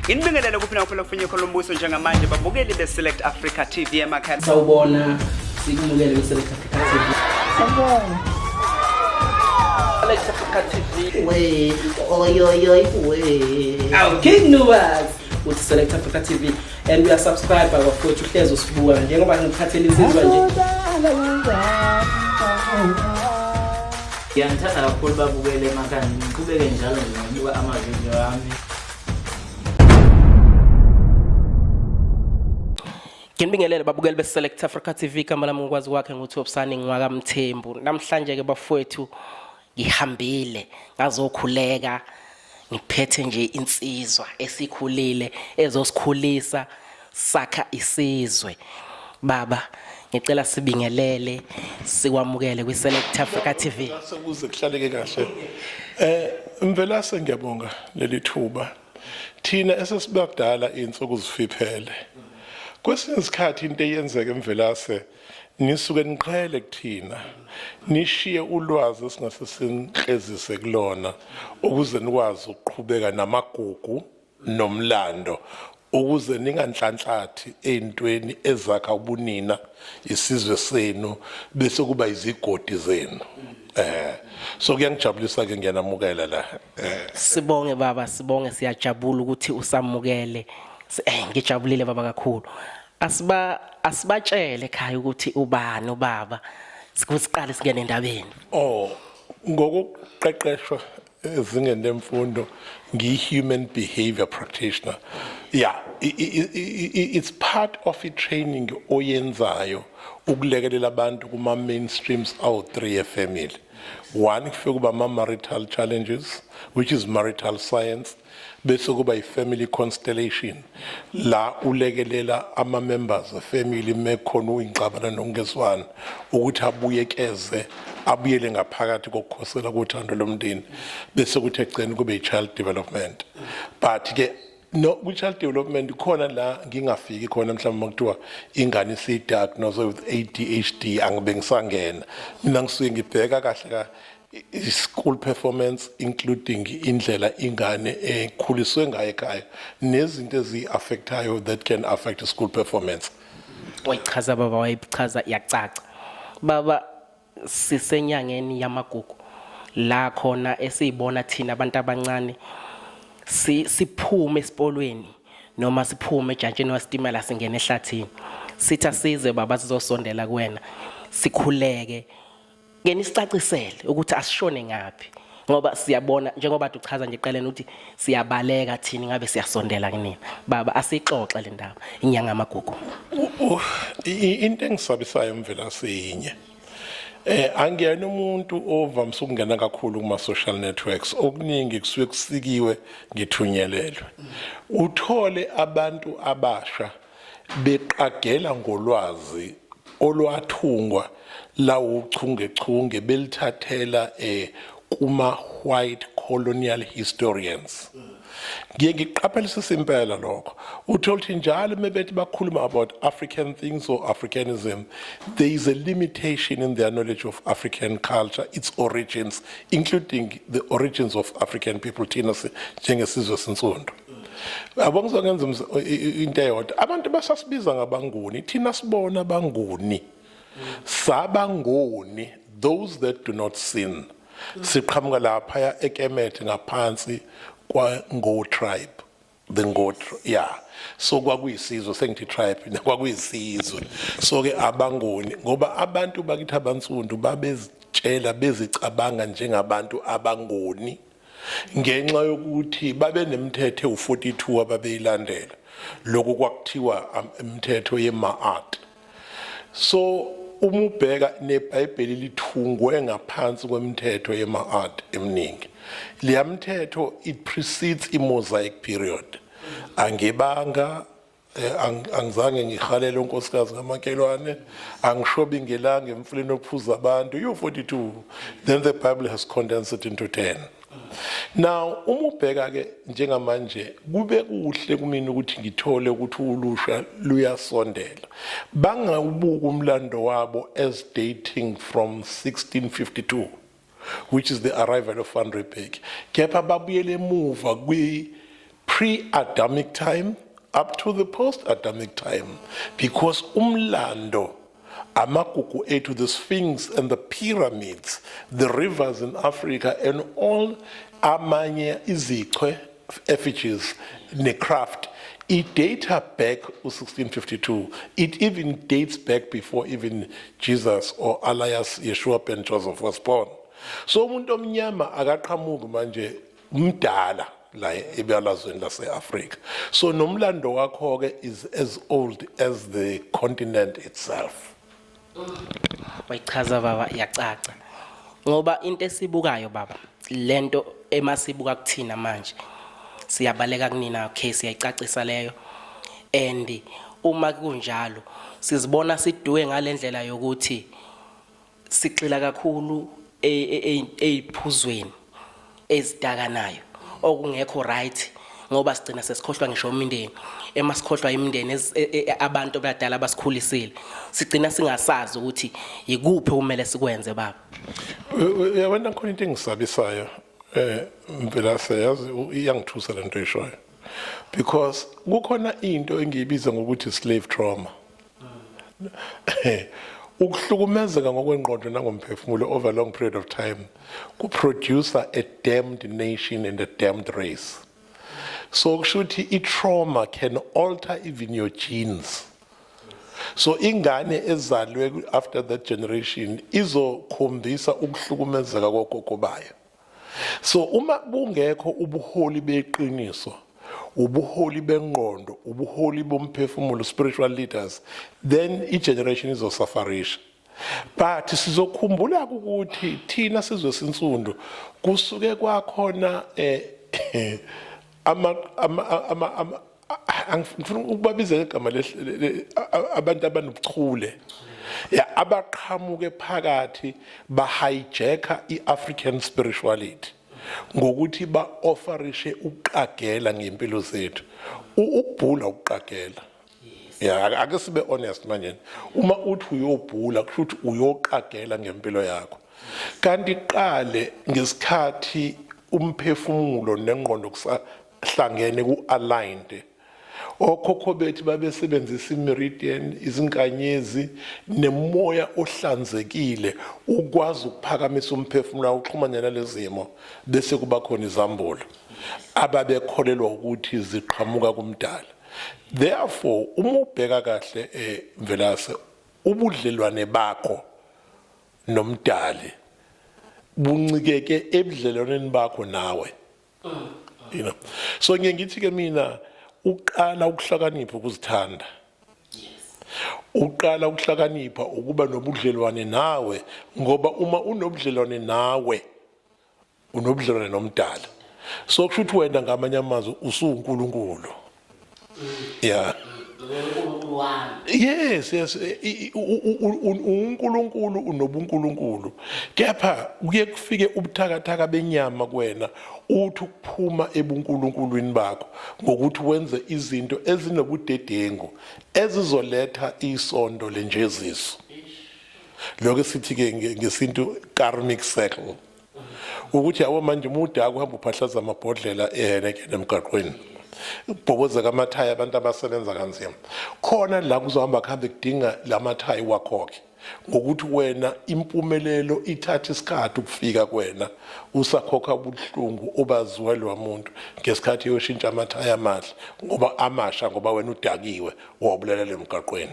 Nginibingelele kuphi nakuphela kufinye khona umbuso njengamanje babukeli be-Select Africa TV emakhaya. Sawubona, sikumukele kwi-Select Africa TV. Sawubona. Select Africa TV. We, oy oy oy we. Awu King Nuwas uthi Select Africa TV and we are subscribe bafowethu uhlezi usibuka njengoba ngikuphathele insizwa nje. Ngiyanithanda kakhulu babukele emakhaya ngiqhubeke njalo nje ngokubuka amavidiyo ami. Nginibingelele babukeli be-Select Africa TV, igama lami ngokwazi kwakhe nguThobisani ngwakaMthembu. Namhlanje ke bafowethu ngihambile ngazokhuleka ngiphethe nje insizwa esikhulile ezosikhulisa sakha isizwe. Baba, ngicela sibingelele sikwamukele kwi-Select Africa TV. Sekuze kuhlaleke kahle. Eh Mvelase ngiyabonga leli thuba. Thina esesibakudala insuku zifiphele. Kwesinye isikhathi into eyenzeka eMvelase nisuke niqhele kuthina nishiye ulwazi esingase sinhlezise kulona ukuze nikwazi ukuqhubeka namagugu nomlando ukuze ninganhlanhlathi ey'ntweni ezakha ubunina isizwe senu bese kuba izigodi zenu eh so kuyangijabulisa ke ngiyanamukela la eh Sibonge baba, sibonge, siyajabula ukuthi usamukele. Ngijabulile baba kakhulu. Asiba asibatshele ekhaya ukuthi ubani ubaba. Sikusiqale singene endabeni. Oh, ngokuqeqeshwa ezingeni lemfundo ngiyi-human behavior practitioner. Yeah, it's part of i-training oyenzayo ukulekelela abantu kuma-mainstreams awu-three efamily. One, kufike kuba ama-marital challenges, which is marital science, bese kuba i-family constellation la ulekelela ama-members efamily mekhona uyingxabano nokungezwani ukuthi abuyekeze abuyele ngaphakathi kokukhosela kothando lomndeni, bese kuthi ekugceni kube i-child development. But ke no, kwi-child development khona la ngingafiki khona, mhlawumbe makuthiwa ingane isiyi-diagnosed with ADHD angibe ngisangena mina, ngisuke ngibheka kahle ka school performance, including indlela ingane ekhuliswe ngayo ekhaya nezinto eziyi-affectayo that can affect school performance. Wayichaza baba, wayichaza yacaca. Baba, sisenyangeni yamagugu la khona esiyibona thina abantu abancane siphume esipolweni noma siphume ejantshini wesitimela singene ehlathini, sithi asize baba sizosondela kuwena sikhuleke ke nisicacisele ukuthi asishone ngaphi, ngoba siyabona njengoba uchaza nje eqaleni ukuthi siyabaleka thina ngabe siyasondela kunina. Baba, asixoxe le ndaba, inyanga yamagugu. Into engisabisayo Mvelase yinye. Angiyena umuntu ovamise ukungena kakhulu kuma social networks, okuningi kusuke kusikiwe ngithunyelelwe. Uthole abantu abasha beqagela ngolwazi olwathungwa lawuchungechunge belithathela kuma white colonial historians. Ngiye ngiqaphelisisa impela lokho, uthola ukuthi njalo mebethi bakhuluma about African things or Africanism, there is a limitation in their knowledge of African culture, its origins, including the origins of African people, thina njengesizwe sinsundu. Yabo, ngizokwenza into eyodwa, abantu basasibiza ngabanguni, thina sibona abanguni, sabangoni, those that do not sin. Siqhamuka lapha eKemet ngaphansi kwa Ngo tribe, the Ngo yeah, so kwakuyisizwe, sengithi tribe, kwakuyisizwe. So ke abangoni ngoba abantu bakithi abansundu babezitshela bezicabanga njengabantu abangoni ngenxa yokuthi babenemithetho ewu-42 ababeyilandela, lokhu kwakuthiwa imithetho ye-Ma'at. So uma ubheka neBhayibheli lithungwe ngaphansi kwemithetho ye-Ma'at eminingi. Leya mthetho, it precedes i-Mosaic period. Angibanga angizange ngihalele unkosikazi ngamakhelwane, angishobi ngelanga emfuleni ophuza abantu u-42, then the Bible has condensed it into 10. Now uma ubheka ke njengamanje, kube kuhle kumina ukuthi ngithole ukuthi ulusha luyasondela bangawubuka umlando wabo as dating from 1652, which is the arrival of Van Riebeeck, kepha babuyele emuva kwi Pre-Adamic time up to the post-Adamic time, because umlando, amagugu ethu, the Sphinx and the pyramids, the rivers in Africa and all amanye izichwe, effigies ne-craft, it dates back 1652. It even dates back before even Jesus or alias Yeshua ben Joseph was born. So umuntu omnyama akaqhamuki manje, mdala la ebalazweni lase-Afrika. So nomlando wakho-ke is as old as the continent itself. Wayichaza baba yacaca, ngoba into esibukayo baba, lento emasibuka kuthina manje, siyabaleka kunina. Okay, siyayicacisa leyo. And uma kunjalo, sizibona siduke ngalendlela yokuthi sigxila kakhulu eziphuzweni ezidakanayo, okungekho right, ngoba sigcina sesikhohlwa ngisho imindeni. Emasikhohlwa imindeni, abantu abadala basikhulisile, sigcina singasazi ukuthi ikuphi okumele sikwenze baba. Uyabona, khona into engisabisayo, Mvelase, yazi, iyangithusa lento eshoyo, because kukhona into engiyibiza ngokuthi slave trauma, ukuhlukumezeka ngokwengqondo nangomphefumulo over a long period of time kuproduce a damned nation and a damned race. So kusho ukuthi i-trauma can alter even your genes. So ingane ezalwe after that generation izokhombisa ukuhlukumezeka kogogo bayo. So uma bungekho ubuholi beqiniso, ubuholi bengqondo, ubuholi bomphefumulo, spiritual leaders, then i-generation izosufferisha. But sizokhumbula ukuthi thina sizwe sinsundu kusuke kwakhona ama angifuna ukubabiza ngegama abantu abanobuchule ya, abaqhamuke phakathi bahijacka i-African spirituality ngokuthi ba-offerishe ukuqagela ngempilo zethu. Ukubhula ukuqagela ya. Ake sibe honest manje, uma uthi uyobhula, kusho ukuthi uyoqagela ngempilo yakho, kanti qale ngesikhathi umphefumulo nengqondo kusahlangene, ku-aligned, okhokho bethu babesebenzisa i-meridian, izinkanyezi nemoya ohlanzekile ukwazi ukuphakamisa umphefumulo, uxhumane nalezimo, bese kuba khona izambulo ababekholelwa ukuthi ziqhamuka kumdala. Therefore uma ubheka kahle, Mvelase, ubudlelwane bakho nomdali buncikeke ebudlelwaneni bakho nawe. So ngiye ngithi ke mina, uqala ukuhlakanipha ukuzithanda, uqala ukuhlakanipha ukuba nobudlelwane nawe, ngoba uma unobudlelwane nawe, unobudlelwane nomdala. So kusho ukuthi wena, ngamanye amazwi, usuwuNkulunkulu ya. uNkulunkulu wami. Yes, uNkulunkulu, unobuNkulunkulu, kepha kuye kufike ubuthakathaka benyama kuwena, uthi ukuphuma ebunkulunkulwini bakho ngokuthi wenze izinto ezinobudedengu ezizoletha isondo lenjeziso, lokho sithi ke ngesintu karmic circle, ukuthi yabo manje umuda kuhamba uphahlaza amabhodlela eHeineken emgaqweni, kubhobozeka amathayi abantu abasebenza kanzima khona la, kuzohamba kuhambe kudinga lamathayi wakhokhe, ngokuthi wena impumelelo ithatha isikhathi ukufika kuwena, usakhokha ubuhlungu obazwelwa umuntu ngesikhathi eyoshintsha amathayi amahle ngoba amasha, ngoba wena udakiwe, wawubulalela emgaqweni.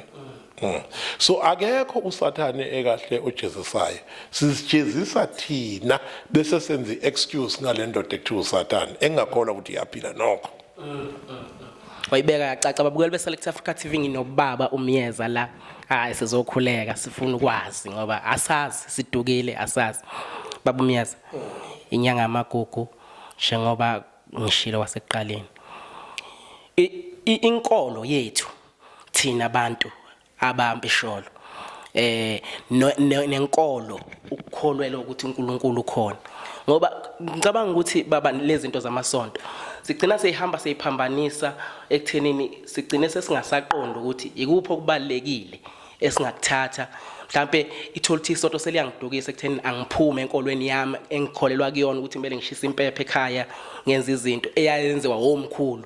So akekho usathane ekahle ojezisayo, sizijezisa thina bese senza i-excuse ngale ndoda ekuthiwa usathane, engingakholwa ukuthi iyaphila nokho. Wayibeka yacaca. Babukeli be-Select Africa TV, nginobaba uMyeza la. Hayi, sizokhuleka, sifuna ukwazi ngoba asazi, sidukile, asazi. Baba uMyeza, inyanga yamagugu, njengoba ngishilo wasekuqaleni, inkolo yethu thina abantu abampisholo, nenkolo, ukukholwela ukuthi uNkulunkulu ukhona, ngoba ngicabanga ukuthi baba, lezi zinto zamasonto sigcina seyihamba seyiphambanisa ekuthenini sigcine sesingasaqonda ukuthi ikuphi okubalekile esingakuthatha. Mhlambe ithola ukuthi isonto seliyangidukisa ekutheni angiphume enkolweni yami engikholelwa kuyona, ukuthi kumele ngishise impepho ekhaya, ngenze izinto eyayenziwa omkhulu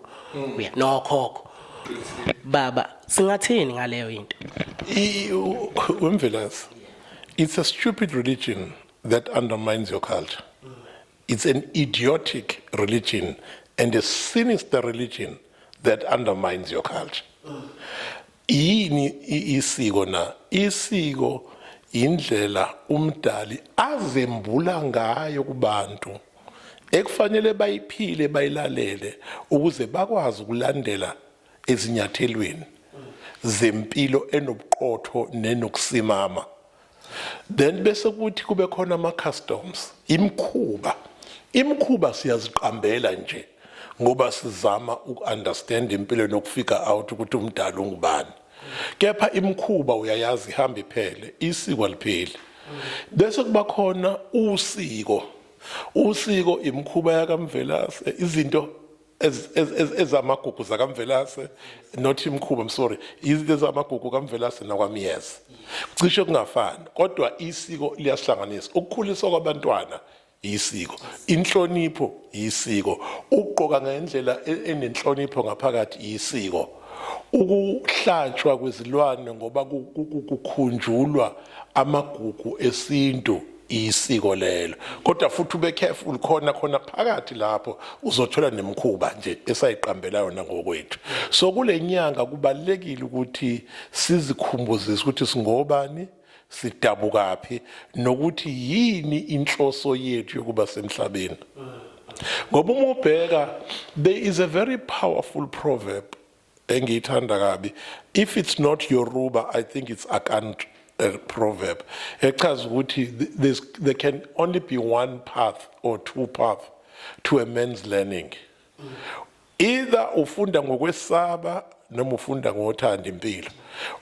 uya nokhokho. Baba, singathini ngaleyo into? Umvelase, it's a stupid religion that undermines your culture. It's an idiotic religion and a sinister religion that undermines your culture. Yini isiko na? Isiko indlela umdali azembula ngayo kubantu ekufanele bayiphile, bayilalele, ukuze bakwazi ukulandela ezinyathelweni zempilo enobuqotho nenokusimama. Then bese kuthi kube khona ama customs, imikhuba. Imikhuba siyaziqambela nje ngoba sizama uku-understand impilo nokufika out ukuthi umdala ungubani. Kepha imikhuba uyayazi ihamba iphele, isiko alipheli. Bese kuba khona usiko. Usiko imikhuba yakaMvelase, izinto ezamagugu zakaMvelase, not imikhuba, I'm sorry, izinto ezamagugu kaMvelase nakwaMiyeza cishe kungafani, kodwa isiko liyasihlanganisa. Ukukhuliswa kwabantwana isiko, inhlonipho isiko, ukugqoka ngendlela enenhlonipho ngaphakathi isiko, ukuhlatshwa kwezilwane ngoba kukhunjulwa amagugu esintu isiko lelo. Kodwa futhi ube careful khona khona phakathi lapho uzothola nemikhuba nje esayiqambela yona ngokwethu. So kule nyanga kubalekile ukuthi sizikhumbuzise ukuthi singobani, sidabukaphi, nokuthi yini inhloso yethu yokuba semhlabeni. Ngoba uma ubheka, there is a very powerful proverb engiyithanda kabi. If it's not Yoruba, I think it's Akan proverb echaza ukuthi there can only be one path or two path to a man's learning. Either ufunda ngokwesaba noma ufunda ngothanda impilo.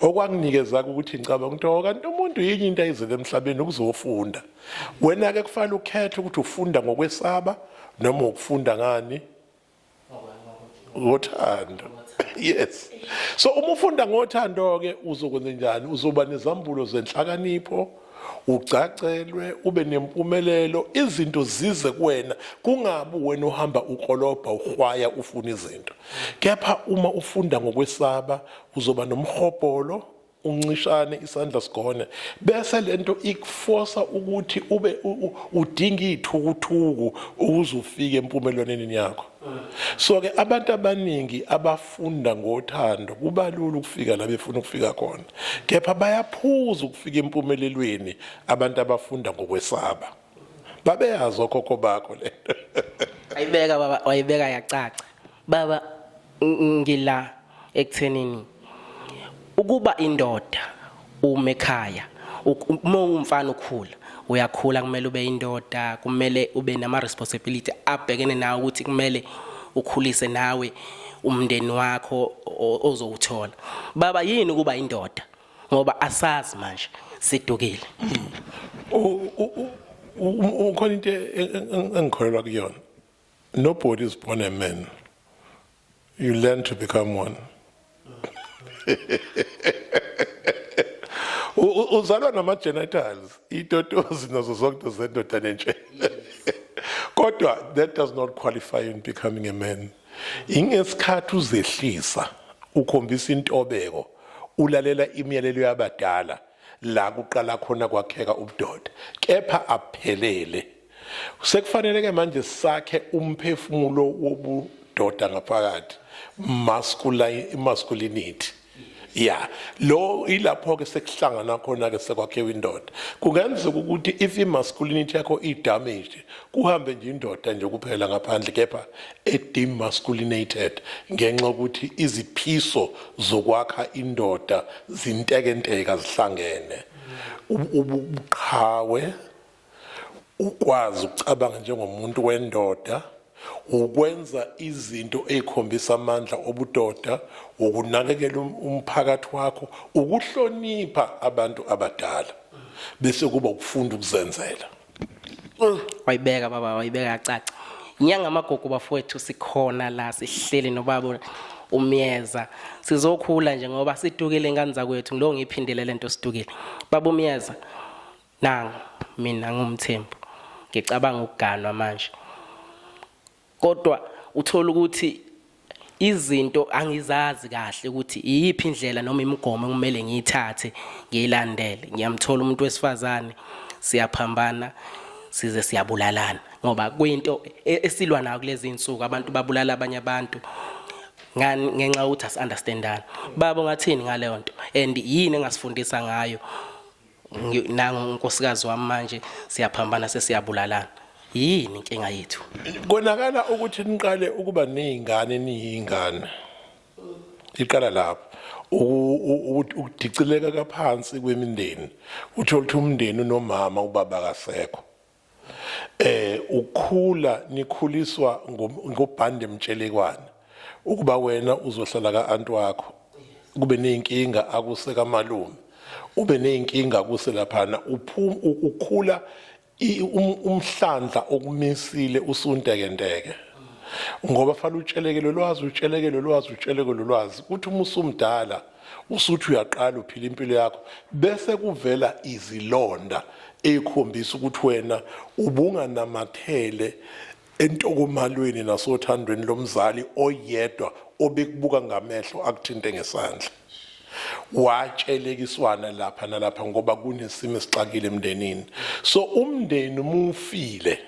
Okwanginikeza ukuthi ngicabanga ukuthi, oh, kanti umuntu yinye into ayizele emhlabeni, ukuzofunda. Wena ke kufanele ukhethe ukuthi ufunda ngokwesaba noma ukufunda ngani? Ngothando. Yes. So uma ufunda ngothando ke uzokwenza njani? Uzoba nezambulo zenhlakanipho, ucacelwe, ube nempumelelo, izinto zize kuwena, kungabi wena uhamba ukolobha, uhwaya, ufuna izinto. Kepha uma ufunda ngokwesaba uzoba nomhobholo, uncishane isandla sigone, bese lento ikuforsa ukuthi ube udinga ithukuthuku ukuze ufike empumelelweni yakho. So ke abantu abaningi abafunda ngothando kubalula ukufika la befuna ukufika khona, kepha bayaphuza ukufika empumelelweni abantu abafunda ngokwesaba. Babeyazi okhokho bakho lento. Ayibeka baba, wayibeka yacaca. Baba, ngila ekuthenini ukuba indoda uma ekhaya, uma ungumfana ukhula, uyakhula, kumele ube indoda, kumele ube nama responsibility abhekene nawe, ukuthi kumele ukhulise nawe umndeni wakho ozowuthola. Baba, yini ukuba indoda? Ngoba asazi manje, sidukile. Ukhona into engikholelwa kuyona: nobody is born a man, you learn to become one. Uzalwa nama-genitals, itotozi nazo zonke zendoda nentshe, kodwa that does not qualify you in becoming a man. Ingesikhathi uzehlisa, ukhombisa intobeko, ulalela imiyalelo yabadala, la kuqala khona kwakheka ubudoda. Kepha aphelele, sekufanele ke manje sakhe umphefumulo wobudoda ngaphakathi, masculinity. Ya, lo ilapho ke sekuhlangana khona ke sekwakhiwa indoda. Kungenzeka ukuthi if i-masculinity yakho i-damaged, kuhambe nje indoda nje kuphela ngaphandle, kepha e-demasculinated ngenxa yokuthi iziphiso zokwakha indoda zintekenteka, zihlangene. Ubuqhawe, ukwazi ukucabanga njengomuntu wendoda, ukwenza izinto ezikhombisa amandla obudoda, ukunakekela umphakathi wakho, ukuhlonipha abantu abadala, bese kuba ukufunda ukuzenzela. Wayibeka baba, wayibeka yacaca. Inyanga amagugu bafowethu, sikhona la, sihleli nobaba. uMyeza. Sizokhula nje ngoba sidukile ngane zakwethu, ngilo ngiphindele lento sidukile. Baba uMyeza, nangu mina ngumthembu, ngicabanga ukuganwa manje. Kodwa uthola ukuthi izinto angizazi kahle ukuthi iyiphi indlela noma imigomo ekumele ngiyithathe ngiyilandele. Ngiyamthola umuntu wesifazane, siyaphambana size siyabulalana, ngoba kuyinto esilwa nayo kulezi insuku, abantu babulala abanye abantu ngani? Ngenxa yokuthi asi-understandani. Baba, ungathini ngaleyo nto and yini engasifundisa ngayo? Nangu unkosikazi wami manje, siyaphambana, sesiyabulalana, yini inkinga yethu? Konakala ukuthi niqale ukuba ney'ngane niyingane, iqala lapho ukudicileka kaphansi kwemindeni. Uthola ukuthi umndeni unomama, ubaba akasekho. Ukukhula nikhuliswa ngobhande emtshelekwane, ukuba wena uzohlala ka-anti wakho, kube ney'nkinga akuse kamalume, ube ney'nkinga akuse laphana. Ukhula umhlandla okumisile usuntekenteke, ngoba fanele utshelekele lwazi, utshelekele lwazi, utshelekele lwazi. Kuthi uma usumdala, usuthi uyaqala uphila impilo yakho, bese kuvela izilonda ey'khombisa ukuthi wena ubunganamathele entokomalweni nasothandweni lomzali oyedwa obekubuka ngamehlo, akuthinte ngesandla. Watshelekiswana lapha nalapha ngoba kunesimo esixakile emndenini. So umndeni uma ufile,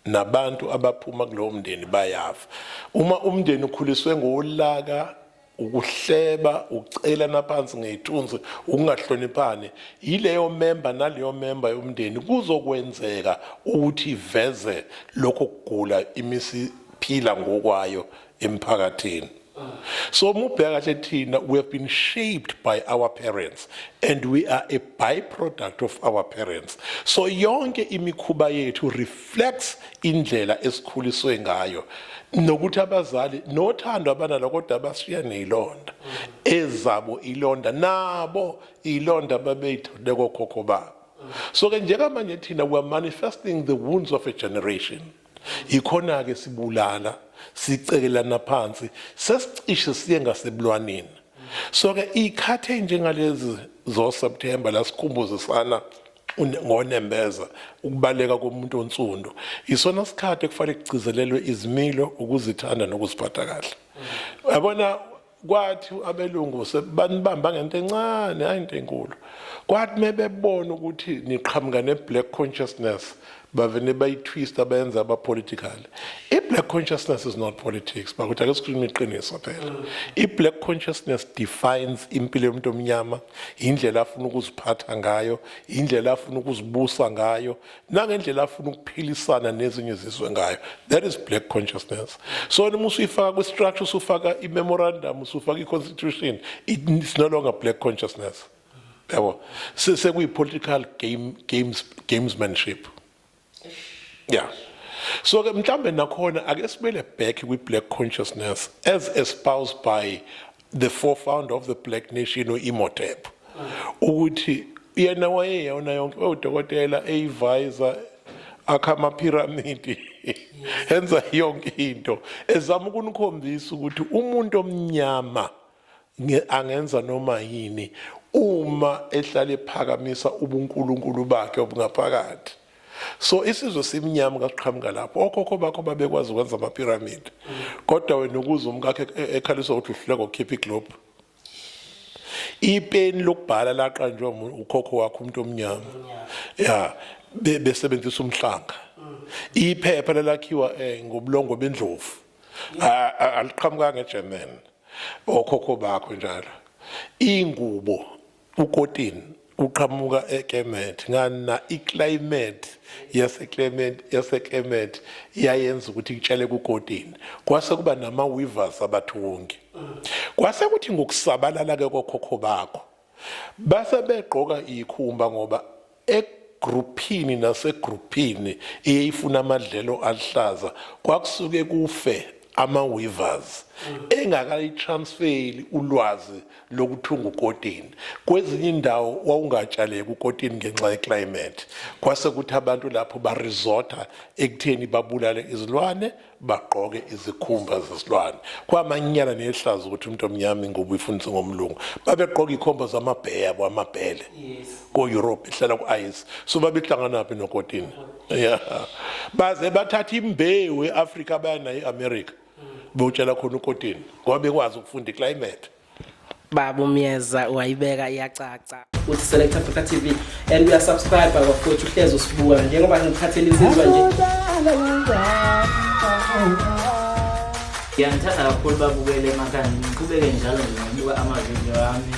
nabantu abaphuma kulowo mndeni bayafa. Uma umndeni ukhuliswe ngolaka, ukuhleba, ukucelana phansi ngey'thunzi, ukungahloniphani, yileyo member naleyo member yomndeni kuzokwenzeka ukuthi iveze lokho kugula imisiphila ngokwayo emphakathini. So uma ubheka kahle, thina we have been shaped by our parents and we are a byproduct of our parents. So yonke imikhuba yethu reflects indlela esikhuliswe ngayo, nokuthi abazali nothando abanalo, kodwa bashiya ney'londa ezabo, ilonda nabo, ilonda babeyithole kokhokho babo. So ke njengamanje thina we are manifesting the wounds of a generation. Yikhona-ke sibulala, sicekelana phansi, sesicishe siye ngasebulwaneni. So ke ikhathi enjengalezi zo-September la sikhumbuzisana ngonembeza, ukubaleka komuntu onsundu, isona sikhathi ekufanele kugcizelelwe izimilo, ukuzithanda nokuziphatha kahle. Yabona, kwathi abelungu sebanibamba ngento encane, hayi into enkulu. Kwathi mebebona ukuthi niqhamuka ne-black consciousness, bavene bayitwista, bayenza aba-political. I-black consciousness is not politics, bakuthi ake sikhulume iqiniso phela. I-black consciousness defines impilo yomuntu omnyama, indlela afuna ukuziphatha ngayo, indlela afuna ukuzibusa ngayo, nangendlela afuna ukuphilisana nezinye izizwe ngayo. That is black consciousness. So noma usuyifaka kwi-structure, usufaka i-memorandum, usufaka i-constitution, it's no longer black consciousness, yabo. Sekuyi-political game, games, gamesmanship, yeah. So ke mhlambe nakhona ake sibele back kwi-black consciousness as espoused by the forefounder of the black nation, u-Imhotep, ukuthi yena wayeyona yonke, udokotela, eyivisor, akha amaphiramidi, enza yonke into, ezama ukunikhombisa ukuthi umuntu omnyama angenza noma yini uma ehlale ephakamisa ubunkulunkulu bakhe obungaphakathi. So isizwe simnyama kaqhamuka lapho okhokho bakho babekwazi ukwenza amaphiramidi, kodwa wena ukuze umkakhe ekhaliswa ukuthi uhluleka ukukhipha iglobe. Ipeni lokubhala laqanjwa ukhokho wakho umuntu omnyama, ya, besebenzisa umhlanga. Iphepha lalakhiwa ngobulongo bendlovu, aliqhamukanga eGerman, okhokho bakho njalo. Ingubo, ukotini uqhamuka eKemet, ngana iclimate yaseKemet yayenza ukuthi kutshele kukotini. Kwase kuba nama weavers, abathungi. Kwase kuthi ngokusabalala ke kokhokho bakho, base begqoka ikhumba, ngoba egruphini nasegruphini eyifuna amadlelo aluhlaza kwakusuke kufe ama-weavers. Engakayitransferi ulwazi lokuthunga ukotini. Kwezinye indawo wawungatshaleki ukotini ngenxa yeclimate. Kwase kuthi abantu lapho baresorta ekutheni babulale izilwane, bagqoke izikhumba zesilwane. Kwamanyala nehlazo ukuthi umuntu omnyama ingubo ifundiswe ngomlungu. Babegqoka ikhomba zamabheya yabo, amabhele. Ko-Europe ihlala ku-ice. So babehlanganaphi nokotini? Yeah. Baze bathatha imbewu e-Afrika baya nayo e-America. Bewutshala khona ukotini ngoba bekwazi ukufunda iclimate. Baba uMyeza wayibeka iyacaca. Uthi Select Africa TV and uyasubscribe bafowethu, uhlezi usibuka njengoba ngikuphathela insizwa nje. Ngiyanithanda kakhulu babukele emakhaya, ngiqhubeke njalo nje nokubuka amavidiyo ami.